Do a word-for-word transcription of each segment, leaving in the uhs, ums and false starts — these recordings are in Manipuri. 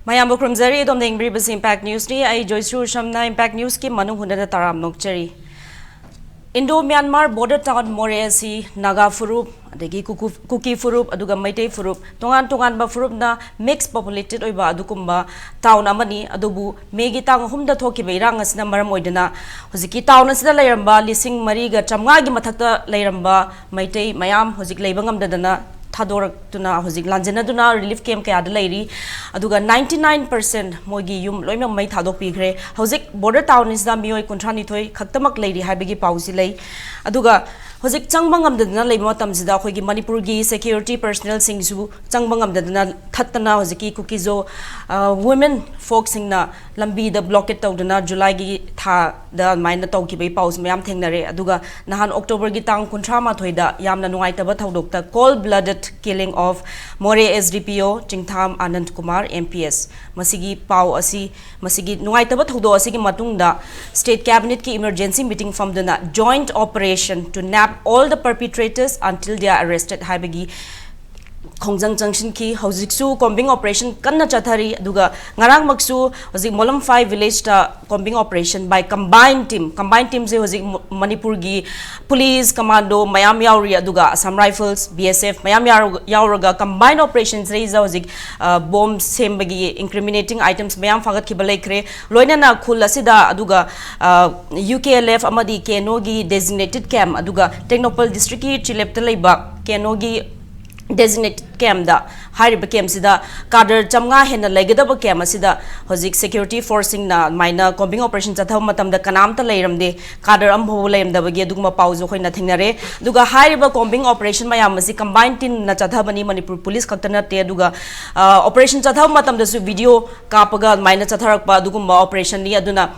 ꯃꯌꯥꯝꯕꯨ ꯈꯨꯔꯨꯝꯖꯔꯤ꯫ ꯑꯗꯣꯝꯅ ꯌꯦꯡꯕꯤꯔꯤꯕꯁꯤ Impact Newsꯅꯤ꯫ ꯑꯩ ꯖꯣꯏꯁ꯭ꯔꯤ ꯎꯁꯝꯅ Impact Newsꯀꯤ ꯃꯅꯨꯡ ꯍꯨꯠꯅꯗ ꯇꯔꯥꯝ ꯅꯣꯛꯆꯔꯤ꯫ Indo-Myanmar border town ꯃꯣꯔꯦ ꯑꯁꯤ ꯅꯥꯒꯥ ꯐꯨꯔꯨꯞ, ꯑꯗꯒꯤ ꯀꯨꯀꯨ-, ꯀꯨꯀꯤ ꯐꯨꯔꯨꯞ, ꯑꯗꯨꯒ ꯃꯩꯇꯩ ꯐꯨꯔꯨꯞ, ꯇꯣꯉꯥꯟ ꯇꯣꯉꯥꯟꯕ ꯐꯨꯔꯨꯞꯅ mix populated ꯑꯣꯏꯕ ꯑꯗꯨꯒꯨꯝꯕ town ꯑꯃꯅꯤ꯫ ꯑꯗꯨꯕꯨ ꯃꯦꯒꯤ ꯇꯥꯡ ꯑꯍꯨꯝꯗ ꯊꯣꯛꯈꯤꯕ ꯏꯔꯥꯡ ꯑꯁꯤꯅ ꯃꯔꯝ ꯑꯣꯏꯗꯨꯅ ꯍꯧꯖꯤꯛꯀꯤ town ꯑꯁꯤꯗ ꯂꯩꯔꯝꯕ ꯂꯤꯁꯤꯡ ꯃꯔꯤꯒ ꯆꯥꯝꯃꯉꯥꯒꯤ ꯃꯊꯛꯇ ꯂꯩꯔꯝꯕ ꯃꯩꯇꯩ ꯃꯌꯥꯝ ꯍꯧꯖꯤꯛ ꯂꯩꯕ ꯉꯝꯗꯗꯅ ꯊꯥꯗꯣꯔꯛꯇꯨꯅ ꯍꯧꯖꯤꯛ ꯂꯥꯟꯖꯦꯟꯅꯗꯨꯅ relief camp ꯀꯌꯥꯗ ꯂꯩꯔꯤ꯫ ꯑꯗꯨꯒ ninety nine percent ꯃꯣꯏꯒꯤ ꯌꯨꯝ ꯂꯣꯏꯅꯃꯛ ꯃꯩ ꯊꯥꯗꯣꯛꯄꯤꯈ꯭ꯔꯦ꯫ ꯍꯧꯖꯤꯛ border town ꯑꯁꯤꯗ ꯃꯤꯑꯣꯏ ꯀꯨꯟꯊ꯭ꯔꯥ ꯅꯤꯊꯣꯏ ꯈꯛꯇꯃꯛ ꯂꯩꯔꯤ ꯍꯥꯏꯕꯒꯤ ꯄꯥꯎꯁꯤ ꯂꯩ꯫ ꯑꯗꯨꯒ ꯍꯧꯖꯤꯛ ꯆꯪꯕ ꯉꯝꯗꯗꯅ ꯂꯩꯕ ꯃꯇꯝꯁꯤꯗ ꯑꯩꯈꯣꯏꯒꯤ ꯃꯅꯤꯄꯨꯔꯒꯤ security personnelꯁꯤꯡꯁꯨ ꯆꯪꯕ ꯉꯝꯗꯗꯅ ꯊꯠꯇꯅ ꯍꯧꯖꯤꯛꯀꯤ ꯀꯨꯀꯤꯖꯣ, ꯑ, women folkꯁꯤꯡꯅ ꯂꯝꯕꯤꯗ blockade ꯇꯧꯗꯨꯅ ꯖꯨꯂꯥꯏꯒꯤ ꯊꯥꯗ ꯑꯗꯨꯃꯥꯏꯅ ꯇꯧꯈꯤꯕꯒꯤ ꯄꯥꯎꯁꯨ ꯃꯌꯥꯝ ꯊꯦꯡꯅꯔꯦ꯫ ꯑꯗꯨꯒ ꯅꯍꯥꯟ Octoberꯒꯤ ꯇꯥꯡ ꯀꯨꯟꯊ꯭ꯔꯥ ꯃꯥꯊꯣꯏꯗ ꯌꯥꯝꯅ ꯅꯨꯡꯉꯥꯏꯇꯕ ꯊꯧꯗꯣꯛꯇ cold blooded killing of ꯃꯣꯔꯦ S D P O ꯆꯤꯡꯊꯥꯝ ꯑꯅꯟ Kumar M P S꯫ ꯃꯁꯤꯒꯤ ꯄꯥꯎ ꯑꯁꯤ, ꯃꯁꯤꯒꯤ ꯅꯨꯡꯉꯥꯏꯇꯕ ꯊꯧꯗꯣꯛ ꯑꯁꯤꯒꯤ ꯃꯇꯨꯡꯗ state cabinetꯀꯤ emergency meeting ꯐꯝꯗꯨꯅ joint operation to nab all the perpetrators until they are arrested ꯍꯥꯏꯕꯒꯤ ꯈꯣꯡꯖꯪ ꯆꯪꯁꯤꯟꯈꯤ꯫ ꯍꯧꯖꯤꯛꯁꯨ combing operation ꯀꯟꯅ ꯆꯠꯊꯔꯤ꯫ ꯑꯗꯨꯒ ꯉꯔꯥꯡꯃꯛꯁꯨ ꯍꯧꯖꯤꯛ ꯃꯣꯂꯝꯐꯥꯏ villageꯇ combing operation by combined team, combined teamꯁꯦ ꯍꯧꯖꯤꯛ ꯃ-, ꯃꯅꯤꯄꯨꯔꯒꯤ police, commando ꯃꯌꯥꯝ ꯌꯥꯎꯔꯤ, ꯑꯗꯨꯒ Assam Rifles, B S F ꯃꯌꯥꯝ ꯌꯥꯎꯔ-, ꯌꯥꯎꯔꯒ combined operation ꯁꯤꯗꯩꯁꯤꯗ ꯍꯧꯖꯤꯛ, ꯑ, bomb ꯁꯦꯝꯕꯒꯤ incriminating items ꯃꯌꯥꯝ ꯐꯥꯒꯠꯈꯤꯕ ꯂꯩꯈ꯭ꯔꯦ꯫ ꯂꯣꯏꯅꯅ ꯈꯨꯜ ꯑꯁꯤꯗ, ꯑꯗꯨꯒ, ꯑ, U K L F ꯑꯃꯗꯤ KNOꯒꯤ designated camp, ꯑꯗꯨꯒ ꯇꯦꯡꯅꯧꯄꯜ districtꯀꯤ ꯆꯤꯂꯦꯞꯇ ꯂꯩꯕ KNOꯒꯤ designated campꯇ, ꯍꯥꯏꯔꯤꯕ campꯁꯤꯗ cadre ꯆꯥꯝꯃꯉꯥ ꯍꯦꯟꯅ ꯂꯩꯒꯗꯕ camp ꯑꯁꯤꯗ ꯍꯧꯖꯤꯛ security forceꯁꯤꯡꯅ ꯑꯗꯨꯃꯥꯏꯅ combing operation ꯆꯠꯊꯕ ꯃꯇꯝꯗ ꯀꯅꯥꯝꯇ ꯂꯩꯔꯝꯗꯦ, cadre ꯑꯃꯐꯥꯎꯕ ꯂꯩꯔꯝꯗꯕꯒꯤ ꯑꯗꯨꯒꯨꯝꯕ ꯄꯥꯎꯁꯨ ꯑꯩꯈꯣꯏꯅ ꯊꯦꯡꯅꯔꯦ꯫ ꯑꯗꯨꯒ ꯍꯥꯏꯔꯤꯕ combing operation ꯃꯌꯥꯝ ꯑꯁꯤ combined teamꯅ ꯆꯠꯊꯕꯅꯤ, ꯃꯅꯤꯄꯨꯔ police ꯈꯛꯇ ꯅꯠꯇꯦ꯫ ꯑꯗꯨꯒ, ꯑ, operation ꯆꯠꯊꯕ ꯃꯇꯝꯗꯁꯨ video ꯀꯥꯞꯄꯒ ꯑꯗꯨꯃꯥꯏꯅ ꯆꯠꯊꯔꯛꯄ ꯑꯗꯨꯒꯨꯝꯕ operationꯅꯤ꯫ ꯑꯗꯨꯅ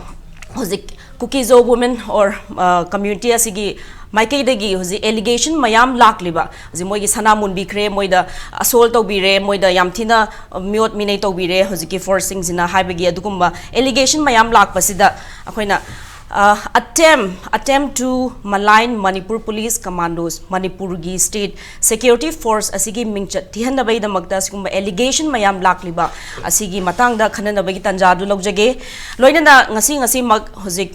ꯍꯧꯖꯤꯛ ꯀꯨꯀꯤꯖꯣ women or, ꯑ, community ꯑꯁꯤꯒꯤ ꯃꯥꯏꯀꯩꯗꯒꯤ ꯍꯧꯖꯤꯛ allegation ꯃꯌꯥꯝ ꯂꯥꯛꯂꯤꯕ, ꯍꯧꯖꯤꯛ ꯃꯣꯏꯒꯤ ꯁꯅꯥ ꯃꯨꯟꯕꯤꯈ꯭ꯔꯦ, ꯃꯣꯏꯗ assault ꯇꯧꯕꯤꯔꯦ, ꯃꯣꯏꯗ ꯌꯥꯝ ꯊꯤꯅ, ꯑ, ꯃꯤꯑꯣꯠ ꯃꯤꯅꯩ ꯇꯧꯕꯤꯔꯦ ꯍꯧꯖꯤꯛꯀꯤ forceꯁꯤꯡꯁꯤꯅ ꯍꯥꯏꯕꯒꯤ ꯑꯗꯨꯒꯨꯝꯕ allegation ꯃꯌꯥꯝ ꯂꯥꯛꯄꯁꯤꯗ ꯑꯩꯈꯣꯏꯅ, ꯑ, attempt attempt to malign Manipur Police Commandos, ꯃꯅꯤꯄꯨꯔꯒꯤ state security force ꯑꯁꯤꯒꯤ ꯃꯤꯡꯆꯠ ꯊꯤꯍꯟꯅꯕꯒꯤꯗꯃꯛꯇ ꯑꯁꯤꯒꯨꯝꯕ allegation ꯃꯌꯥꯝ ꯂꯥꯛꯂꯤꯕ ꯑꯁꯤꯒꯤ ꯃꯇꯥꯡꯗ ꯈꯟꯅꯅꯕꯒꯤ ꯇꯥꯟꯖꯥ ꯑꯗꯨ ꯂꯧꯖꯒꯦ꯫ ꯂꯣꯏꯅꯅ ꯉꯁꯤ ꯉꯁꯤꯃꯛ ꯍꯧꯖꯤꯛ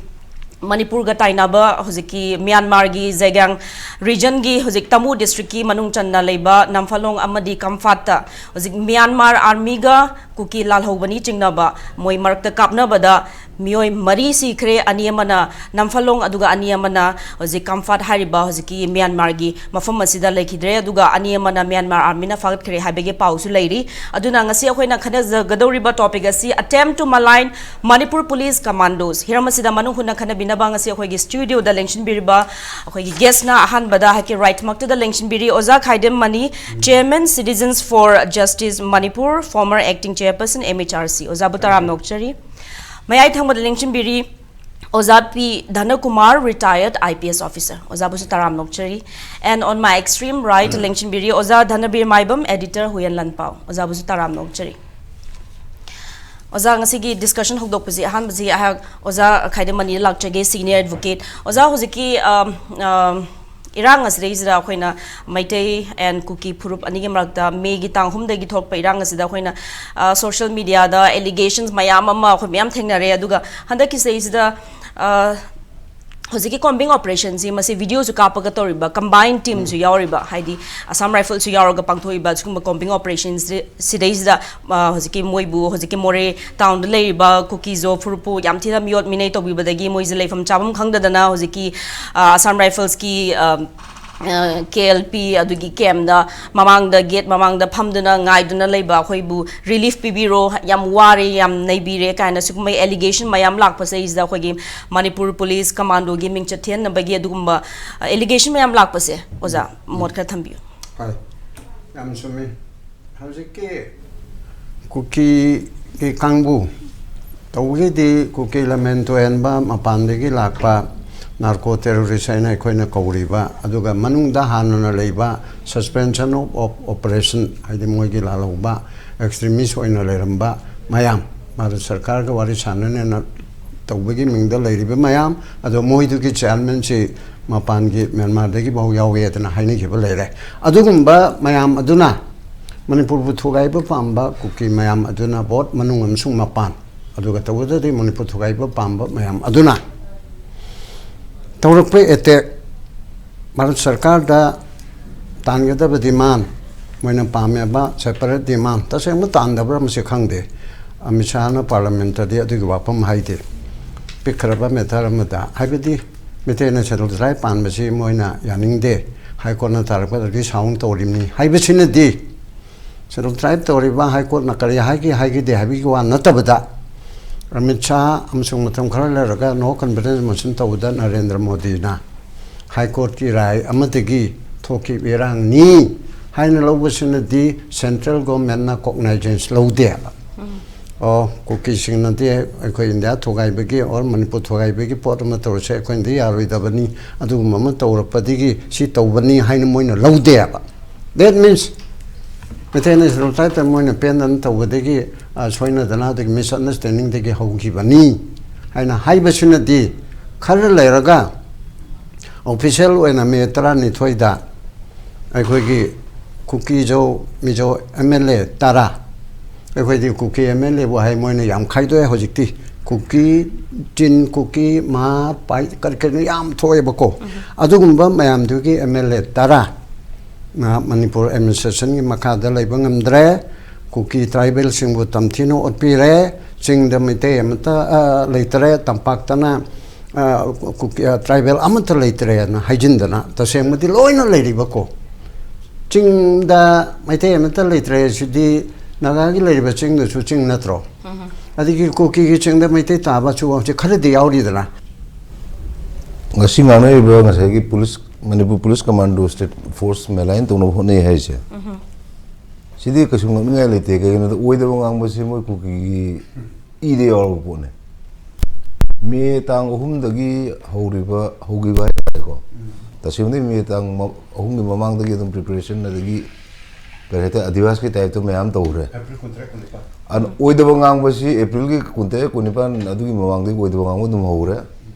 ꯃꯅꯤꯄꯨꯔꯒ ꯇꯥꯏꯅꯕ ꯍꯧꯖꯤꯛꯀꯤ ꯃ꯭ꯌꯥꯟꯃꯥꯔꯒꯤ ꯖꯦꯒ꯭ꯌꯥꯡ regionꯒꯤ ꯍꯧꯖꯤꯛ ꯇꯃꯨ districtꯀꯤ ꯃꯅꯨꯡ ꯆꯟꯅ ꯂꯩꯕ ꯅꯝꯐꯥꯂꯣꯡ ꯑꯃꯗꯤ ꯀꯝꯐꯥꯠꯇ ꯍꯧꯖꯤꯛ ꯃ꯭ꯌꯥꯟꯃꯥꯔ armyꯒ ꯀꯨꯀꯤ ꯂꯥꯜꯍꯧꯕꯅꯤ ꯆꯤꯡꯅꯕ ꯃꯣꯏ ꯃꯔꯛꯇ ꯀꯥꯞꯅꯕꯗ ꯃꯤꯑꯣꯏ ꯃꯔꯤ ꯁꯤꯈ꯭ꯔꯦ, ꯑꯅꯤ ꯑꯃꯅ ꯅꯝꯐꯥꯂꯣꯡ ꯑꯗꯨꯒ ꯑꯅꯤ ꯑꯃꯅ ꯍꯧꯖꯤꯛ ꯀꯝꯐꯥꯠ ꯍꯥꯏꯔꯤꯕ ꯍꯧꯖꯤꯛꯀꯤ ꯃ꯭ꯌꯥꯟꯃꯥꯔꯒꯤ ꯃꯐꯝ ꯑꯁꯤꯗ ꯂꯩꯈꯤꯗ꯭ꯔꯦ, ꯑꯗꯨꯒ ꯑꯅꯤ ꯑꯃꯅ ꯃ꯭ꯌꯥꯟꯃꯥꯔ armyꯅ ꯐꯥꯒꯠꯈ꯭ꯔꯦ ꯍꯥꯏꯕꯒꯤ ꯄꯥꯎꯁꯨ ꯂꯩꯔꯤ꯫ ꯑꯗꯨꯅ ꯉꯁꯤ ꯑꯩꯈꯣꯏꯅ ꯈꯟꯅꯖꯒꯗꯧꯔꯤꯕ topic ꯑꯁꯤ attempt to malign Manipur Police Commandos꯫ ꯍꯤꯔꯝ ꯑꯁꯤꯗ ꯃꯅꯨꯡ ꯍꯨꯠꯅ ꯈꯟꯅꯕꯤꯅꯕ ꯉꯁꯤ ꯑꯩꯈꯣꯏꯒꯤ studioꯗ ꯂꯦꯡꯁꯤꯟꯕꯤꯔꯤꯕ ꯑꯩꯈꯣꯏꯒꯤ guestꯅ ꯑꯍꯥꯟꯕꯗ ꯍꯥꯏꯀꯤ rightꯃꯛꯇꯨꯗ ꯂꯦꯡꯁꯤꯟꯕꯤꯔꯤ ꯑꯣꯖꯥ Khaidem Mani, Chairman Citizens for Justice Manipur, former acting chairperson MHRC꯫ ꯑꯣꯖꯥꯕꯨ ꯇꯔꯥꯝꯅ ꯑꯣꯛꯆꯔꯤ꯫ ꯃꯌꯥꯏ ꯊꯪꯕꯗ ꯂꯦꯡꯁꯤꯟꯕꯤꯔꯤ ꯑꯣꯖꯥ ꯄꯤ ꯙꯅꯀꯨꯃꯥꯔ, retired IPS officer꯫ ꯑꯣꯖꯥꯕꯨꯁꯨ ꯇꯔꯥꯝꯅ ꯑꯣꯛꯆꯔꯤ꯫ And on my extreme right ꯂꯦꯡꯁꯤꯟꯕꯤꯔꯤ ꯑꯣꯖꯥ ꯙꯅꯕꯤꯔ ꯃꯥꯏꯕꯝ, editor ꯍꯨꯌꯦꯟ ꯂꯥꯟꯄꯥꯎ꯫ ꯑꯣꯖꯥꯕꯨꯁꯨ ꯇꯔꯥꯝꯅ ꯑꯣꯛꯆꯔꯤ꯫ ꯑꯣꯖꯥ, ꯉꯁꯤꯒꯤ discussion ꯍꯧꯗꯣꯛꯄꯁꯤ ꯑꯍꯥꯟꯕꯁꯤ ꯑꯩꯍꯥꯛ ꯑꯣꯖꯥ ꯈꯥꯏꯗꯦꯝ ꯃꯅꯤꯗ ꯂꯥꯛꯆꯒꯦ, senior advocate꯫ ꯑꯣꯖꯥ, ꯍꯧꯖꯤꯛꯀꯤ, ꯑꯝ, ꯑꯝ, ꯏꯔꯥꯡ ꯑꯁꯤꯗꯩꯁꯤꯗ ꯑꯩꯈꯣꯏꯅ ꯃꯩꯇꯩ and ꯀꯨꯀꯤ ꯐꯨꯔꯨꯞ ꯑꯅꯤꯒꯤ ꯃꯔꯛꯇ ꯃꯦꯒꯤ ꯇꯥꯡ ꯑꯍꯨꯝꯗꯒꯤ ꯊꯣꯛꯄ ꯏꯔꯥꯡ ꯑꯁꯤꯗ ꯑꯩꯈꯣꯏꯅ, ꯑ, social mediaꯗ allegations ꯃꯌꯥꯝ ꯑꯃ ꯑꯩꯈꯣꯏ ꯃꯌꯥꯝ ꯊꯦꯡꯅꯔꯦ꯫ ꯑꯗꯨꯒ ꯍꯟꯗꯛꯀꯤꯁꯤꯗꯩꯁꯤꯗ, ꯑ, ꯍꯧꯖꯤꯛꯀꯤ combing operationꯁꯤ ꯃꯁꯤ videoꯁꯨ ꯀꯥꯞꯄꯒ ꯇꯧꯔꯤꯕ combined teamꯁꯨ ꯌꯥꯎꯔꯤꯕ, ꯍꯥꯏꯗꯤ Assam Riflesꯁꯨ ꯌꯥꯎꯔꯒ ꯄꯥꯡꯊꯣꯛꯏꯕ ꯑꯁꯤꯒꯨꯝꯕ combing operations ꯁꯤꯗꯩꯁꯤꯗ, ꯑ, ꯍꯧꯖꯤꯛꯀꯤ ꯃꯣꯏꯕꯨ ꯍꯧꯖꯤꯛꯀꯤ ꯃꯣꯔꯦ townꯗ ꯂꯩꯔꯤꯕ ꯀꯨꯀꯤꯖꯣ ꯐꯨꯔꯨꯞꯄꯨ ꯌꯥꯝ ꯊꯤꯅ ꯃꯤꯑꯣꯠ ꯃꯤꯅꯩ ꯇꯧꯕꯤꯕꯗꯒꯤ ꯃꯣꯏꯁꯦ ꯂꯩꯐꯝ ꯆꯥꯐꯝ ꯈꯪꯗꯗꯅ ꯍꯧꯖꯤꯛꯀꯤ, ꯑ, Assam Riflesꯀꯤ, ꯑ, ꯑ, KLP ꯑꯗꯨꯒꯤ campꯇ ꯃꯃꯥꯡꯗ, gate ꯃꯃꯥꯡꯗ ꯐꯝꯗꯨꯅ ꯉꯥꯏꯗꯨꯅ ꯂꯩꯕ ꯑꯩꯈꯣꯏꯕꯨ relief ꯄꯤꯕꯤꯔꯣ, ꯌꯥꯝ ꯋꯥꯔꯦ, ꯌꯥꯝ ꯅꯩꯕꯤꯔꯦ ꯀꯥꯏꯅ ꯁꯤꯒꯨꯝꯕ allegation ꯃꯌꯥꯝ ꯂꯥꯛꯄꯁꯤꯗꯩꯁꯤꯗ ꯑꯩꯈꯣꯏꯒꯤ ꯃꯅꯤꯄꯨꯔ Police Commandoꯒꯤ ꯃꯤꯡꯆꯠ ꯊꯤꯍꯟꯅꯕꯒꯤ ꯑꯗꯨꯒꯨꯝꯕ, ꯑ, allegation ꯃꯌꯥꯝ ꯂꯥꯛꯄꯁꯦ, ꯑꯣꯖꯥ, ꯃꯣꯠ ꯈꯔ ꯊꯝꯕꯤꯌꯨ꯫ ꯍꯣꯏ, ꯌꯥꯝ ꯆꯨꯝꯃꯤ꯫ ꯍꯧꯖꯤꯛꯀꯤ ꯀꯨꯀꯤꯒꯤ ꯀꯥꯡꯕꯨ ꯇꯧꯕꯒꯤꯗꯤ ꯀꯨꯀꯤ ꯂꯝꯍꯦꯟ ꯇꯨꯍꯦꯟꯕ, ꯃꯄꯥꯟꯗꯒꯤ ꯂꯥꯛꯄ narco terrorist ꯍꯥꯏꯅ ꯑꯩꯈꯣꯏꯅ ꯀꯧꯔꯤꯕ, ꯑꯗꯨꯒ ꯃꯅꯨꯡꯗ ꯍꯥꯟꯅꯅ ꯂꯩꯕ suspension of, of operation, ꯍꯥꯏꯗꯤ ꯃꯣꯏꯒꯤ ꯂꯥꯜꯍꯧꯕ extremist ꯑꯣꯏꯅ ꯂꯩꯔꯝꯕ ꯃꯌꯥꯝ, ꯃꯥꯗꯨ ꯁꯔꯀꯥꯔꯒ ꯋꯥꯔꯤ ꯁꯥꯟꯅꯅꯦꯅ ꯇꯧꯕꯒꯤ ꯃꯤꯡꯗ ꯂꯩꯔꯤꯕ ꯃꯌꯥꯝ ꯑꯗꯣ ꯃꯣꯏꯗꯨꯒꯤ ꯆꯤꯌꯥꯔꯃꯦꯟꯁꯤ ꯃꯄꯥꯟꯒꯤ ꯃ꯭ꯌꯥꯟꯃꯥꯔꯗꯒꯤ ꯐꯥꯎ ꯌꯥꯎꯋꯦꯗꯅ ꯍꯥꯏꯅꯈꯤꯕ ꯂꯩꯔꯦ꯫ ꯑꯗꯨꯒꯨꯝꯕ ꯃꯌꯥꯝ ꯑꯗꯨꯅ ꯃꯅꯤꯄꯨꯔꯕꯨ ꯊꯨꯒꯥꯏꯕ ꯄꯥꯝꯕ ꯀꯨꯀꯤ ꯃꯌꯥꯝ ꯑꯗꯨꯅ ꯚꯣꯠ ꯃꯅꯨꯡ ꯑꯃꯁꯨꯡ ꯃꯄꯥꯟ, ꯑꯗꯨꯒ ꯇꯧꯕꯗꯗꯤ ꯃꯅꯤꯄꯨꯔ ꯊꯨꯒꯥꯏꯕ ꯄꯥꯝꯕ ꯃꯌꯥꯝ ꯑꯗꯨꯅ ꯇꯧꯔꯛꯄ ꯑꯦꯇꯦꯛ, ꯚꯥꯔꯠ ꯁꯔꯀꯥꯔꯗ ꯇꯥꯟꯒꯗꯕ ꯗꯤꯃꯥꯟ, ꯃꯣꯏꯅ ꯄꯥꯝꯃꯦꯕ ꯁꯦꯄꯔꯦꯠ ꯗꯤꯃꯥꯟ, ꯇꯁꯦꯡꯕ ꯇꯥꯟꯗꯕ꯭ꯔꯥ ꯃꯁꯤ ꯈꯪꯗꯦ꯫ ꯑꯃꯤꯠ ꯁꯥꯍꯅ ꯄꯥꯔꯂꯤꯌꯥꯃꯦꯟꯇꯗꯤ ꯑꯗꯨꯒꯤ ꯋꯥꯐꯝ ꯍꯥꯏꯗꯦ꯫ ꯄꯤꯛꯈ꯭ꯔꯕ ꯃꯦꯇꯔ ꯑꯃꯗ, ꯍꯥꯏꯕꯗꯤ ꯃꯤꯇꯩꯅ ꯁꯦꯗꯨꯜ ꯇ꯭ꯔꯥꯏꯕ ꯄꯥꯟꯕꯁꯤ ꯃꯣꯏꯅ ꯌꯥꯅꯤꯡꯗꯦ, ꯍꯥꯏ ꯀꯣꯔꯠꯅ ꯇꯥꯔꯛꯄꯗꯗꯤ ꯁꯥꯎꯟ ꯇꯧꯔꯤꯕꯅꯤ ꯍꯥꯏꯕꯁꯤꯅꯗꯤ ꯁꯦꯗꯨꯜ ꯇ꯭ꯔꯥꯏꯕ ꯇꯧꯔꯤꯕ ꯍꯥꯏ ꯀꯣꯔꯠꯅ ꯀꯔꯤ ꯍꯥꯏꯒꯦ ꯍꯥꯏꯒꯗꯦ ꯍꯥꯏꯕꯒꯤ ꯋꯥ ꯅꯠꯇꯕꯗ, ꯑꯃꯤꯠ ꯁꯥꯍ ꯑꯃꯁꯨꯡ ꯃꯇꯝ ꯈꯔ ꯂꯩꯔꯒ ꯅꯣ ꯀꯟꯐꯤꯗꯦꯟꯁ ꯃꯣꯁꯟ ꯇꯧꯕꯗ ꯅꯔꯦꯟꯗ꯭ꯔ ꯃꯣꯗꯤꯅ ꯍꯥꯏ ꯀꯣꯔꯠꯀꯤ ꯔꯥꯏ ꯑꯃꯗꯒꯤ ꯊꯣꯛꯈꯤꯕ ꯏꯔꯥꯡꯅꯤ ꯍꯥꯏꯅ ꯂꯧꯕꯁꯤꯅꯗꯤ ꯁꯦꯟꯇ꯭ꯔꯦꯜ ꯒꯣꯔꯃꯦꯟꯅ ꯀꯣꯛꯅꯥꯏꯖꯦꯟꯁ ꯂꯧꯗꯦ꯫ ꯑꯣ, ꯀꯨꯀꯤꯁꯤꯡꯅꯗꯤ ꯑꯩꯈꯣꯏ ꯏꯟꯗꯤꯌꯥ ꯊꯨꯒꯥꯏꯕꯒꯤ ꯑꯣꯔ ꯃꯅꯤꯄꯨꯔ ꯊꯨꯒꯥꯏꯕꯒꯤ ꯄꯣꯠ ꯑꯃ ꯇꯧꯔꯁꯦ, ꯑꯩꯈꯣꯏꯅꯗꯤ ꯌꯥꯔꯣꯏꯗꯕꯅꯤ, ꯑꯗꯨꯒꯨꯝꯕ ꯑꯃ ꯇꯧꯔꯛꯄꯗꯒꯤ ꯁꯤ ꯇꯧꯕꯅꯤ ꯍꯥꯏꯅ ꯃꯣꯏꯅ ꯂꯧꯗꯦꯕ꯫ That means ꯃꯩꯇꯩ ꯅꯦꯁꯅꯦꯜ ꯇ꯭ꯔꯥꯏꯕꯇ ꯃꯣꯏꯅ ꯄꯦꯟꯗꯅ ꯇꯧꯕꯗꯒꯤ, ꯑ, ꯁꯣꯏꯅꯗꯅ ꯑꯗꯒꯤ ꯃꯤꯁꯑꯟꯗꯔꯁꯇꯦꯟꯗꯤꯡꯗꯒꯤ ꯍꯧꯈꯤꯕꯅꯤ ꯍꯥꯏꯅ ꯍꯥꯏꯕꯁꯤꯅꯗꯤ ꯈꯔ ꯂꯩꯔꯒ ꯑꯣꯐꯤꯁꯤꯌꯦꯜ ꯑꯣꯏꯅ ꯃꯦ ꯇꯔꯥꯅꯤꯊꯣꯏꯗ ꯑꯩꯈꯣꯏꯒꯤ ꯀꯨꯀꯤ ꯖꯣ ꯃꯤꯖꯣ ꯑꯦꯝ ꯑꯦꯜ ꯑꯦ ꯇꯔꯥ, ꯑꯩꯈꯣꯏꯗꯤ ꯀꯨꯀꯤ ꯑꯦꯝ ꯑꯦꯜ ꯑꯦꯕꯨ ꯍꯥꯏ, ꯃꯣꯏꯅ ꯌꯥꯝ ꯈꯥꯏꯗꯣꯛꯑꯦ ꯍꯧꯖꯤꯛꯇꯤ꯫ ꯀꯨꯀꯤ, ꯆꯤꯟ ꯀꯨꯀꯤ, ꯃꯍꯥꯔ, ꯄꯥꯏ, ꯀꯔꯤ ꯀꯔꯤꯅꯣ ꯌꯥꯝ ꯊꯣꯛꯑꯦꯕꯀꯣ꯫ ꯑꯗꯨꯒꯨꯝꯕ ꯃꯌꯥꯝꯗꯨꯒꯤ ꯑꯦꯝ ꯑꯦꯜ ꯑꯦ ꯇꯔꯥ ꯃꯅꯤꯄꯨꯔ ꯑꯦꯗꯃꯤꯅꯤꯁꯇ꯭ꯔꯦꯁꯟꯒꯤ ꯃꯈꯥꯗ ꯂꯩꯕ ꯉꯝꯗ꯭ꯔꯦ꯫ ꯀꯨꯀꯤ ꯇ꯭ꯔꯥꯏꯕꯦꯜꯁꯤꯡꯕꯨ ꯇꯝꯊꯤꯅ ꯑꯣꯠꯄꯤꯔꯦ꯫ ꯆꯤꯡꯗ ꯃꯩꯇꯩ ꯑꯃꯠꯇ, ꯑ, ꯂꯩꯇꯔꯦ꯫ ꯇꯝꯄꯥꯛꯇꯅ, ꯑ, ꯀꯨꯀꯤ, ꯑ, ꯇ꯭ꯔꯥꯏꯕꯦꯜ ꯑꯃꯠꯇ ꯂꯩꯇ꯭ꯔꯦꯅ ꯍꯥꯏꯖꯤꯟꯗꯅ, ꯇꯁꯦꯡꯕꯗꯤ ꯂꯣꯏꯅ ꯂꯩꯔꯤꯕꯀꯣ꯫ ꯆꯤꯡꯗ ꯃꯩꯇꯩ ꯑꯃꯠꯇ ꯂꯩꯇ꯭ꯔꯦ ꯁꯤꯗꯤ ꯅꯥꯒꯥꯒꯤ ꯂꯩꯔꯤꯕ ꯆꯤꯡꯗꯨꯁꯨ ꯆꯤꯡ ꯅꯠꯇ꯭ꯔꯣ? ꯑꯗꯒꯤ ꯀꯨꯀꯤꯒꯤ ꯆꯤꯡꯗ ꯃꯩꯇꯩ ꯇꯥꯕꯁꯨ ꯍꯧꯖꯤꯛ ꯈꯔꯗꯤ ꯌꯥꯎꯔꯤꯗꯅ꯫ ꯉꯁꯤ ꯉꯥꯡꯅꯔꯤꯕ ꯉꯁꯥꯏꯒꯤ police, Manipur police commando state force malign ꯇꯧꯅꯕ ꯍꯣꯠꯅꯩ ꯍꯥꯏꯁꯦ, ꯁꯤꯗꯤ ꯀꯩꯁꯨ ꯉꯛꯅꯤꯡꯉꯥꯏ ꯂꯩꯇꯦ꯫ ꯀꯩꯒꯤꯅꯣꯗ ꯑꯣꯏꯗꯕ ꯉꯥꯡꯕꯁꯦ ꯃꯣꯏ ꯀꯨꯀꯤꯒꯤ ꯏꯗ ꯌꯥꯎꯔꯕ ꯄꯣꯠꯅꯦ꯫ ꯃꯦ ꯇꯥꯡ ꯑꯍꯨꯝꯗꯒꯤ ꯍꯧꯔꯤꯕ, ꯍꯧꯈꯤꯕ ꯍꯥꯏꯇꯥꯔꯦꯀꯣ꯫ ꯇꯁꯦꯡꯕꯗꯤ ꯃꯦ ꯇꯥꯡ ꯃ-, ꯑꯍꯨꯝꯒꯤ ꯃꯃꯥꯡꯗꯒꯤ ꯑꯗꯨꯝ ꯄ꯭ꯔꯤꯄꯦꯔꯦꯁꯟ, ꯑꯗꯒꯤ ꯀꯔꯤ ꯍꯥꯏꯇꯥꯔꯦ, ꯑꯗꯤꯋꯥꯁꯀꯤ ꯇꯥꯏꯞꯇ ꯃꯌꯥꯝ ꯇꯧꯈ꯭ꯔꯦ꯫ ꯑꯦꯄ꯭ꯔꯤꯜ ꯀꯨꯟꯇꯔꯦꯠ ꯀꯨꯟꯅꯤꯄꯥꯜ ꯑꯗꯨꯅ ꯑꯣꯏꯗꯕ ꯉꯥꯡꯕꯁꯤ ꯑꯦꯄ꯭ꯔꯤꯜꯒꯤ ꯀꯨꯟꯇꯔꯦꯠ ꯀꯨꯟꯅꯤꯄꯥꯜ ꯑꯗꯨꯒꯤ ꯃꯃꯥꯡꯗꯒꯤ ꯑꯣꯏꯗꯕ ꯉꯥꯡꯕ ꯑꯗꯨꯝ ꯍꯧꯈ꯭ꯔꯦ꯫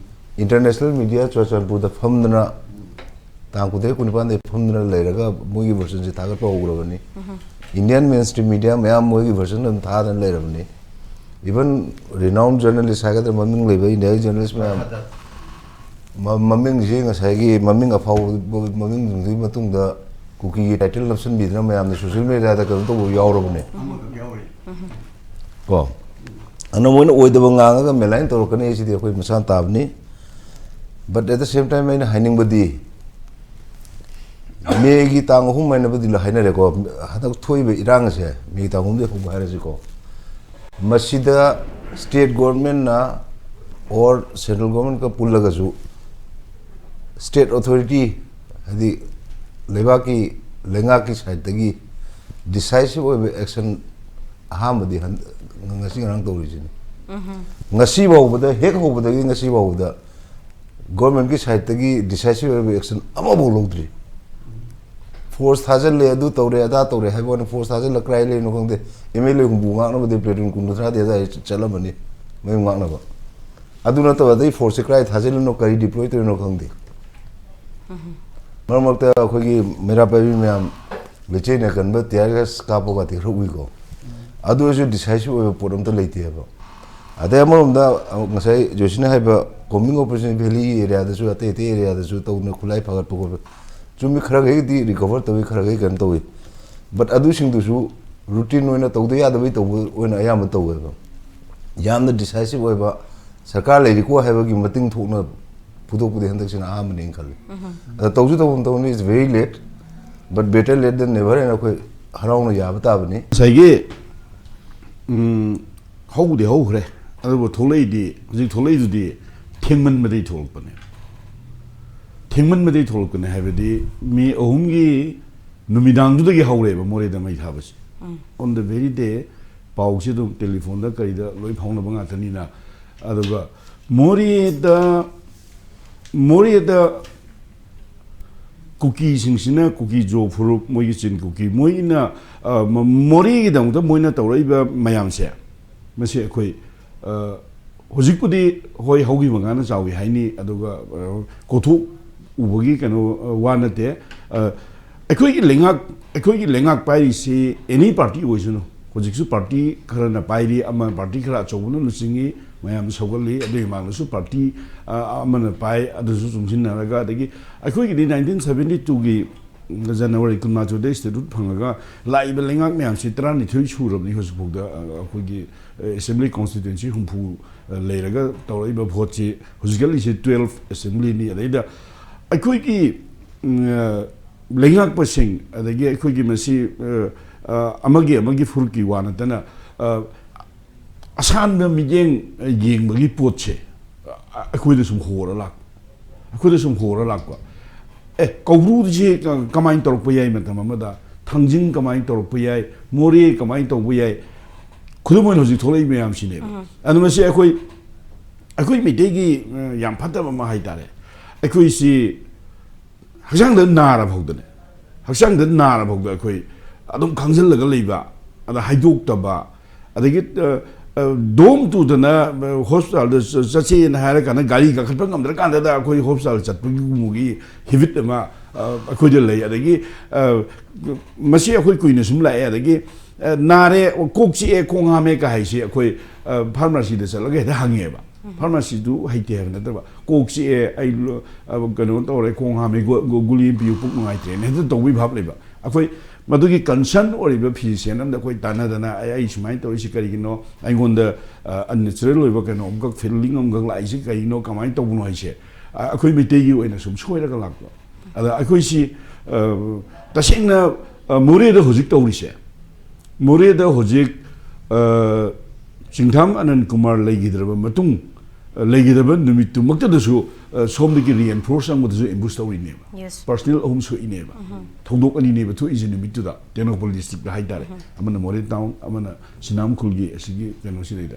ꯏꯟꯇꯔꯅꯦꯁꯅꯦꯜ ꯃꯤꯗꯤꯌꯥ ꯆꯨꯔꯆꯥꯟꯄꯨꯔꯗ ꯐꯝꯗꯅ ꯇꯥꯡ ꯀꯨꯟꯇꯔꯦꯠ ꯀꯨꯟꯅꯤꯄꯥꯜꯗꯒꯤ ꯐꯝꯗꯨꯅ ꯂꯩꯔꯒ ꯃꯣꯏꯒꯤ ꯚꯔꯁꯟꯁꯦ ꯊꯥꯒꯠꯄ ꯍꯧꯈ꯭ꯔꯕꯅꯤ꯫ ꯏꯟꯗꯤꯌꯥꯟ ꯃꯦꯟ ꯁ꯭ꯇ꯭ꯔꯤꯝ ꯃꯤꯗꯤꯌꯥ ꯃꯌꯥꯝ ꯃꯣꯏꯒꯤ ꯚꯔꯁꯟ ꯑꯗꯨꯝ ꯊꯥꯗꯅ ꯂꯩꯔꯕꯅꯤ꯫ ꯏꯚꯟ ꯔꯤꯅꯥꯎꯟ ꯖꯔꯅꯦꯂꯤꯁ ꯍꯥꯏꯒꯗ꯭ꯔꯥ, ꯃꯃꯤꯡ ꯂꯩꯕ ꯏꯟꯗꯤꯌꯥꯒꯤ ꯖꯔꯅꯦꯂꯤꯁ ꯃꯌꯥꯝ, ꯃ- ꯃꯃꯤꯡꯁꯦ ꯉꯁꯥꯏꯒꯤ ꯃꯃꯤꯡ ꯑꯐꯥꯎꯕ ꯃꯃꯤꯡꯁꯤꯡꯗꯨꯒꯤ ꯃꯇꯨꯡꯗ ꯀꯨꯀꯤꯒꯤ ꯇꯥꯏꯇꯜ ꯅꯞꯁꯤꯟꯕꯤꯗꯅ ꯃꯌꯥꯝꯅ ꯁꯣꯁꯤꯌꯦꯜ ꯃꯤꯗꯤꯌꯥꯗ ꯀꯩꯅꯣ ꯇꯧꯕ ꯌꯥꯎꯔꯕꯅꯦ꯫ ꯑꯃꯈꯛ ꯌꯥꯎꯔꯤ꯫ ꯀꯣ, ꯑꯗꯨꯅ ꯃꯣꯏꯅ ꯑꯣꯏꯗꯕ ꯉꯥꯡꯉꯒ ꯃꯦꯂꯥꯏꯟ ꯇꯧꯔꯛꯀꯅꯤ ꯍꯥꯏꯁꯤꯗꯤ ꯑꯩꯈꯣꯏ ꯃꯁꯥꯅ ꯇꯥꯕꯅꯤ꯫ But at the same time ꯑꯩꯅ ꯍꯥꯏꯅꯤꯡꯕꯗꯤ, ꯃꯦꯒꯤ ꯇꯥꯡ ꯑꯍꯨꯝ ꯍꯥꯏꯅꯕꯗꯤ ꯍꯥꯏꯅꯔꯦꯀꯣ꯫ ꯍꯟꯗꯛ ꯊꯣꯛꯏꯕ ꯏꯔꯥꯡ ꯑꯁꯦ ꯃꯦꯒꯤ ꯇꯥꯡ ꯑꯍꯨꯝꯗꯒꯤ ꯍꯧꯕ ꯍꯥꯏꯔꯁꯤꯀꯣ꯫ ꯃꯁꯤꯗ ꯁ꯭ꯇꯦꯠ ꯒꯣꯔꯃꯦꯟꯅ ꯑꯣꯔ ꯁꯦꯟꯇ꯭ꯔꯦꯜ ꯒꯣꯔꯃꯦꯟꯒ ꯄꯨꯜꯂꯒꯁꯨ ꯁ꯭ꯇꯦꯠ ꯑꯣꯊꯣꯔꯤꯇꯤ, ꯍꯥꯏꯗꯤ ꯂꯩꯕꯥꯛꯀꯤ, ꯂꯩꯉꯥꯛꯀꯤ ꯁꯥꯏꯠꯇꯒꯤ ꯗꯤꯁꯥꯏꯁꯤꯞ ꯑꯣꯏꯕ ꯑꯦꯛꯁꯟ ꯑꯍꯥꯟꯕꯗꯤ ꯍꯟ- ꯉꯁꯤ ꯉꯔꯥꯡ ꯇꯧꯔꯤꯁꯤꯅꯤ꯫ ꯉꯁꯤ ꯐꯥꯎꯕꯗ, ꯍꯦꯛ ꯍꯧꯕꯗꯒꯤ ꯉꯁꯤ ꯐꯥꯎꯕꯗ ꯒꯣꯔꯃꯦꯟꯒꯤ ꯁꯥꯏꯠꯇꯒꯤ ꯗꯤꯁꯥꯏꯁꯤꯞ ꯑꯣꯏꯕ ꯑꯦꯛꯁꯟ ꯑꯃꯐꯥꯎ ꯂꯧꯗ꯭ꯔꯤ꯫ ꯐꯣꯔꯁ ꯊꯥꯖꯤꯜꯂꯦ, ꯑꯗꯨ ꯇꯧꯔꯦ, ꯑꯗꯥ ꯇꯧꯔꯦ ꯍꯥꯏꯕ ꯋꯥꯅꯤ꯫ ꯐꯣꯔꯁ ꯊꯥꯖꯤꯜꯂ ꯀꯗꯥꯏ ꯂꯩꯔꯤꯅꯣ ꯈꯪꯗꯦ꯫ ꯑꯦꯝ ꯑꯦꯜ ꯑꯦ ꯍꯨꯝꯐꯨ ꯉꯥꯛꯅꯕꯗꯤ ꯄ꯭ꯂꯦꯇꯨꯟ ꯀꯨꯟꯊ꯭ꯔꯥꯗꯤ ꯑꯗꯥꯏ ꯆꯠꯂꯝꯃꯅꯤ ꯃꯌꯨꯝ ꯉꯥꯛꯅꯕ꯫ ꯑꯗꯨ ꯅꯠꯇꯕ ꯑꯇꯩ ꯐꯣꯔꯁꯁꯦ ꯀꯗꯥꯏ ꯊꯥꯖꯤꯜꯂꯤꯅꯣ, ꯀꯔꯤ ꯗꯤꯄ꯭ꯂꯣꯏ ꯇꯧꯔꯤꯅꯣ ꯈꯪꯗꯦ꯫ ꯃꯔꯛ ꯃꯔꯛꯇ ꯑꯩꯈꯣꯏꯒꯤ ꯃꯩꯔꯥ ꯄꯥꯏꯕꯤ ꯃꯌꯥꯝ ꯂꯩꯆꯦꯜꯅ ꯀꯟꯕ ꯇꯤꯌꯥꯔ ꯒ꯭ꯌꯥꯁ ꯀꯥꯞꯄꯒꯗꯤ ꯈꯔ ꯎꯏꯀꯣ꯫ ꯑꯗꯨ ꯑꯣꯏꯔꯁꯨ ꯗꯤꯁꯥꯏꯁꯤꯞ ꯑꯣꯏꯕ ꯄꯣꯠ ꯑꯝꯇ ꯂꯩꯇꯦꯕ꯫ ꯑꯗꯩ ꯑꯃꯔꯣꯝꯗ ꯉꯁꯥꯏ ꯖꯣꯁꯤꯅ ꯍꯥꯏꯕ ꯀꯣꯝꯕꯤꯡ ꯑꯣꯄꯔꯦꯁꯟ ꯚꯦꯂꯤ ꯑꯦꯔꯤꯌꯥꯗꯁꯨ, ꯑꯇꯩ ꯑꯇꯩ ꯑꯦꯔꯤꯌꯥꯗꯁꯨ ꯇꯧꯗꯅ ꯈꯨꯠꯂꯥꯏ ꯐꯥꯒꯠꯄ ꯈꯣꯠꯄ, ꯆꯨꯝꯃꯤ, ꯈꯔ ꯈꯩꯗꯤ ꯔꯤꯀꯣꯚꯔ ꯇꯧꯏ, ꯈꯔ ꯈꯩ ꯀꯩꯅꯣ ꯇꯧꯏ꯫ But ꯑꯗꯨꯁꯤꯡꯗꯨꯁꯨ ꯔꯨꯇꯤꯟ ꯑꯣꯏꯅ ꯇꯧꯗ ꯌꯥꯗꯕꯩ ꯇꯧꯕ ꯑꯣꯏꯅ ꯑꯌꯥꯝꯕ ꯇꯧꯋꯦꯕ꯫ ꯌꯥꯝꯅ ꯗꯤꯁꯥꯏꯁꯤꯞ ꯑꯣꯏꯕ ꯁꯔꯀꯥꯔ ꯂꯩꯔꯤꯀꯣ ꯍꯥꯏꯕꯒꯤ ꯃꯇꯤꯡ ꯊꯣꯛꯅ ꯐꯨꯗꯣꯛꯄꯗꯤ ꯍꯟꯗꯛꯁꯤꯅ ꯑꯍꯥꯟꯕꯅꯦꯅ ꯈꯜꯂꯤ꯫ ꯑꯗ ꯇꯧꯁꯨ ꯇꯧꯐꯝ ꯇꯧꯅꯤ, it's very late, but better late than never ꯍꯥꯏꯅ ꯑꯩꯈꯣꯏ ꯍꯔꯥꯎꯅ ꯌꯥꯕ ꯇꯥꯕꯅꯤ꯫ ꯉꯁꯥꯏꯒꯤ ꯎꯝ, ꯍꯧꯕꯗꯤ ꯍꯧꯈ꯭ꯔꯦ, ꯑꯗꯨꯕꯨ ꯊꯣꯛꯂꯛꯏꯗꯤ, ꯍꯧꯖꯤꯛ ꯊꯣꯛꯂꯛꯏꯗꯨꯗꯤ ꯊꯦꯡꯃꯟꯕꯗꯒꯤ ꯊꯣꯛꯂꯛꯄꯅꯦ꯫ ꯊꯦꯡꯃꯟꯕꯗꯒꯤ ꯊꯣꯛꯂꯛꯄꯅꯦ ꯍꯥꯏꯕꯗꯤ ꯃꯤ ꯑꯍꯨꯝꯒꯤ ꯅꯨꯃꯤꯗꯥꯡꯗꯨꯗꯒꯤ ꯍꯧꯔꯦꯕ ꯃꯣꯔꯦꯗ ꯃꯩ ꯊꯥꯕꯁꯦ꯫ On the very day ꯄꯥꯎꯁꯦ ꯑꯗꯨꯝ ꯇꯦꯂꯤꯐꯣꯟꯗ ꯀꯔꯤꯗ ꯂꯣꯏ ꯐꯥꯎꯅꯕ ꯉꯥꯛꯇꯅꯤꯅ꯫ ꯑꯗꯨꯒ ꯃꯣꯔꯦꯗ, ꯃꯣꯔꯦꯗ ꯀꯨꯀꯤꯁꯤꯡꯁꯤꯅ, ꯀꯨꯀꯤ ꯖꯣ ꯐꯨꯔꯨꯞ, ꯃꯣꯏꯒꯤ ꯆꯤꯟ ꯀꯨꯀꯤ, ꯃꯣꯏꯅ, ꯑ, ꯃ-, ꯃꯣꯔꯦꯒꯤꯗꯃꯛꯇ ꯃꯣꯏꯅ ꯇꯧꯔꯛꯏꯕ ꯃꯌꯥꯝꯁꯦ, ꯃꯁꯤ ꯑꯩꯈꯣꯏ, ꯑ, ꯍꯧꯖꯤꯛꯄꯨꯗꯤ ꯍꯣꯏ, ꯍꯧꯈꯤꯕ ꯉꯥꯅ ꯆꯥꯎꯏ ꯍꯥꯏꯅꯤ, ꯑꯗꯨꯒ, ꯑ, ꯀꯣꯊꯣꯛ ꯎꯕꯒꯤ ꯀꯩꯅꯣ, ꯑ, ꯋꯥ ꯅꯠꯇꯦ꯫ ꯑ, ꯑꯩꯈꯣꯏꯒꯤ ꯂꯩꯉꯥꯛ, ꯑꯩꯈꯣꯏꯒꯤ ꯂꯩꯉꯥꯛ ꯄꯥꯏꯔꯤꯁꯤ any party ꯑꯣꯏꯁꯅꯨ, ꯍꯧꯖꯤꯛꯁꯨ ꯄꯥꯔꯇꯤ ꯈꯔꯅ ꯄꯥꯏꯔꯤ, ꯑꯃ ꯄꯥꯔꯇꯤ ꯈꯔ ꯑꯆꯧꯕꯅ ꯂꯨꯆꯤꯡꯉꯤ, ꯃꯌꯥꯝꯅ ꯁꯧꯒꯠꯂꯤ, ꯑꯗꯨꯒꯤ ꯃꯃꯥꯡꯗꯁꯨ ꯄꯥꯔꯇꯤ, ꯑ, ꯑꯃꯅ ꯄꯥꯏ, ꯑꯗꯨꯁꯨ ꯆꯨꯡꯁꯤꯟꯅꯔꯒ, ꯑꯗꯒꯤ ꯑꯩꯈꯣꯏꯒꯤꯗꯤ ꯅꯥꯏꯟꯇꯤꯟ ꯁꯕꯦꯟꯇꯤ ꯇꯨꯒꯤ ꯖꯅꯋꯥꯔꯤ ꯀꯨꯟꯃꯥꯊꯣꯏꯗ ꯏꯁꯇꯦꯇꯨꯠ ꯐꯪꯉꯒ ꯂꯥꯛꯏꯕ ꯂꯩꯉꯥꯛ ꯃꯌꯥꯝꯁꯤ ꯇꯔꯥꯅꯤꯊꯣꯏ ꯁꯨꯔꯕꯅꯤ ꯍꯧꯖꯤꯛꯐꯥꯎꯗ, ꯑ, ꯑꯩꯈꯣꯏꯒꯤ, ꯑ, ꯑꯦꯁꯦꯝꯕ꯭ꯂꯤ ꯀꯣꯟꯁꯇꯤꯇ꯭ꯋꯦꯟꯁꯤ ꯍꯨꯝꯐꯨ, ꯑ, ꯂꯩꯔꯒ ꯇꯧꯔꯛꯏꯕ ꯚꯣꯠꯁꯤ ꯍꯧꯖꯤꯛ ꯆꯠꯂꯤꯁꯤ ꯇꯨꯋꯦꯜꯐ ꯑꯦꯁꯦꯝꯕ꯭ꯂꯤꯅꯤ꯫ ꯑꯗꯩꯗ ꯑꯩꯈꯣꯏꯒꯤ, ꯎꯝ, ꯑ, ꯂꯩꯉꯥꯛꯄꯁꯤꯡ, ꯑꯗꯒꯤ ꯑꯩꯈꯣꯏꯒꯤ ꯃꯁꯤ, ꯑ, ꯑ, ꯑꯃꯒꯤ ꯑꯃꯒꯤ ꯐꯨꯔꯨꯞꯀꯤ ꯋꯥ ꯅꯠꯇꯅ, ꯑ, ꯑꯁꯥꯟꯕ ꯃꯤꯠꯌꯦꯡ ꯌꯦꯡꯕꯒꯤ ꯄꯣꯠꯁꯦ, ꯑ, ꯑꯩꯈꯣꯏꯗ ꯁꯨꯝ ꯍꯣꯔ ꯂꯥꯛꯄ, ꯑꯩꯈꯣꯏꯗ ꯁꯨꯝ ꯍꯣꯔ ꯂꯥꯛꯄ꯫ ꯑꯦ, ꯀꯧꯕ꯭ꯔꯨꯁꯤ ꯀ-, ꯀꯃꯥꯏꯅ ꯇꯧꯔꯛꯄ ꯌꯥꯏ ꯃꯇꯝ ꯑꯃꯗ, ꯊꯥꯡꯖꯤꯡ ꯀꯃꯥꯏꯅ ꯇꯧꯔꯛꯄ ꯌꯥꯏ, ꯃꯣꯔꯦ ꯀꯃꯥꯏꯅ ꯇꯧꯕ ꯌꯥꯏ, ꯈꯨꯗꯝ ꯑꯣꯏꯅ ꯍꯧꯖꯤꯛ ꯊꯣꯛꯂꯛꯏ ꯃꯌꯥꯝꯁꯤꯅꯦꯕ꯫ ꯑꯗꯨ ꯃꯁꯤ ꯑꯩꯈꯣꯏ, ꯑꯩꯈꯣꯏ ꯃꯩꯇꯩꯒꯤ, ꯑ, ꯌꯥꯝ ꯐꯠꯇꯕ ꯑꯃ ꯍꯥꯏꯇꯥꯔꯦ, ꯑꯩꯈꯣꯏꯁꯤ ꯍꯛꯆꯥꯡꯗ ꯅꯥꯔ ꯐꯥꯎꯗꯅꯦ, ꯍꯛꯆꯥꯡꯗ ꯅꯥꯔ ꯐꯥꯎꯗ ꯑꯩꯈꯣꯏ ꯑꯗꯨꯝ ꯈꯥꯡꯖꯤꯜꯂꯒ ꯂꯩꯕ, ꯑꯗ ꯍꯥꯏꯗꯣꯛꯇꯕ, ꯑꯗꯒꯤ, ꯑ, ꯑ, ꯗꯣꯝ ꯇꯨꯗꯅ, ꯑ, ꯍꯣꯁꯄꯤꯇꯥꯜꯗ ꯆ-, ꯆꯠꯁꯦꯅ ꯍꯥꯏꯔꯀꯥꯟꯗ ꯒꯥꯔꯤ ꯀꯥꯈꯠꯄ ꯉꯝꯗ꯭ꯔꯀꯥꯟꯗꯗ ꯑꯩꯈꯣꯏ ꯍꯣꯁꯄꯤꯇꯥꯜ ꯆꯠꯄꯒꯤꯒꯨꯝꯕꯒꯤ ꯍꯦꯕꯤꯠ ꯑꯃ, ꯑ, ꯑꯩꯈꯣꯏꯗ ꯂꯩ꯫ ꯑꯗꯒꯤ, ꯑ, ꯃꯁꯤ ꯑꯩꯈꯣꯏ ꯀꯨꯏꯅ ꯁꯨꯝ ꯂꯥꯛꯑꯦ꯫ ꯑꯗꯒꯤ, ꯑ, ꯅꯥꯔꯦ, ꯀꯣꯛ ꯆꯤꯛꯑꯦ, ꯈꯣꯡ ꯍꯥꯝꯃꯦ ꯀ ꯍꯥꯏꯁꯤ ꯑꯩꯈꯣꯏ, ꯑ, ꯐꯥꯔꯃꯥꯁꯤꯗ ꯆꯠꯂꯒ ꯍꯦꯛꯇ ꯍꯪꯉꯦꯕ꯫ ꯐꯥꯔꯃꯥꯁꯤꯗꯨ ꯍꯩꯇꯦ ꯍꯥꯏꯕ ꯅꯠꯇꯕ, ꯀꯣꯛ ꯆꯤꯛꯑꯦ, ꯑꯩ ꯂꯣ-, ꯑ, ꯀꯩꯅꯣ ꯇꯧꯔꯦ, ꯈꯣꯡ ꯍꯥꯝꯃꯦ, ꯒꯨ-, ꯒꯨ-, ꯒꯨꯂꯤ ꯑꯃ ꯄꯤꯌꯨ, ꯄꯨꯛ ꯅꯨꯡꯉꯥꯏꯇ꯭ꯔꯦꯅ ꯍꯦꯛꯇ ꯇꯧꯕꯒꯤ ꯚꯥꯞ ꯂꯩꯕ꯫ ꯑꯩꯈꯣꯏ ꯃꯗꯨꯒꯤ ꯀꯟꯁꯔꯟ ꯑꯣꯏꯔꯤꯕ ꯐꯤꯖꯤꯁꯤꯌꯟ ꯑꯃꯗ ꯑꯩꯈꯣꯏ ꯇꯥꯟꯅꯗꯅ, "ꯑꯩ, ꯑꯩ ꯁꯨꯃꯥꯏꯅ ꯇꯧꯔꯤꯁꯤ ꯀꯔꯤꯒꯤꯅꯣ? ꯑꯩꯉꯣꯟꯗ, ꯑ, unnatural ꯑꯣꯏꯕ ꯀꯩꯅꯣ ꯑꯃꯈꯛ, ꯐꯤꯂꯤꯡ ꯑꯃꯈꯛ ꯂꯥꯛꯏꯁꯤ ꯀꯔꯤꯒꯤꯅꯣ? ꯀꯃꯥꯏꯅ ꯇꯧꯕꯅꯣ?" ꯍꯥꯏꯁꯦ, ꯑ, ꯑꯩꯈꯣꯏ ꯃꯩꯇꯩꯒꯤ ꯑꯣꯏꯅ ꯁꯨꯝ ꯁꯣꯏꯔꯒ ꯂꯥꯛꯄ꯫ ꯑꯗ ꯑꯩꯈꯣꯏꯁꯤ, ꯑ, ꯇꯁꯦꯡꯅ, ꯑ, ꯃꯣꯔꯦꯗ ꯍꯧꯖꯤꯛ ꯇꯧꯔꯤꯁꯦ, ꯃꯣꯔꯦꯗ ꯍꯧꯖꯤꯛ, ꯑ, ꯆꯤꯡꯊꯥꯝ ꯑꯅꯟ ꯀꯨꯃꯥꯔ ꯂꯩꯈꯤꯗ꯭ꯔꯕ ꯃꯇꯨꯡ, ꯑ, ꯂꯩꯈꯤꯗ꯭ꯔꯕ ꯅꯨꯃꯤꯠꯇꯨꯃꯛꯇꯗꯁꯨ, ꯑ, ꯁꯣꯝꯗꯒꯤ reinforce ꯑꯃꯗꯁꯨ ambush ꯇꯧꯔꯤꯅꯦꯕ꯫ Yes. Personnel ꯑꯍꯨꯝ ꯁꯣꯛꯏꯅꯦꯕ꯫ ꯊꯧꯗꯣꯛ ꯑꯅꯤꯅꯦꯕ ꯊꯣꯛꯏꯁꯦ ꯅꯨꯃꯤꯠꯇꯨꯗ, ꯇꯦꯡꯅꯧꯄꯜ ꯗꯤꯁꯇ꯭ꯔꯤꯛꯇ ꯍꯥꯏꯇꯥꯔꯦ꯫ ꯑꯃꯅ ꯃꯣꯔꯦ ꯇꯥꯎꯟ, ꯑꯃꯅ ꯁꯤꯅꯥꯝ ꯈꯨꯜꯒꯤ ꯑꯁꯤꯒꯤ ꯀꯩꯅꯣꯁꯤꯗꯩꯗ꯫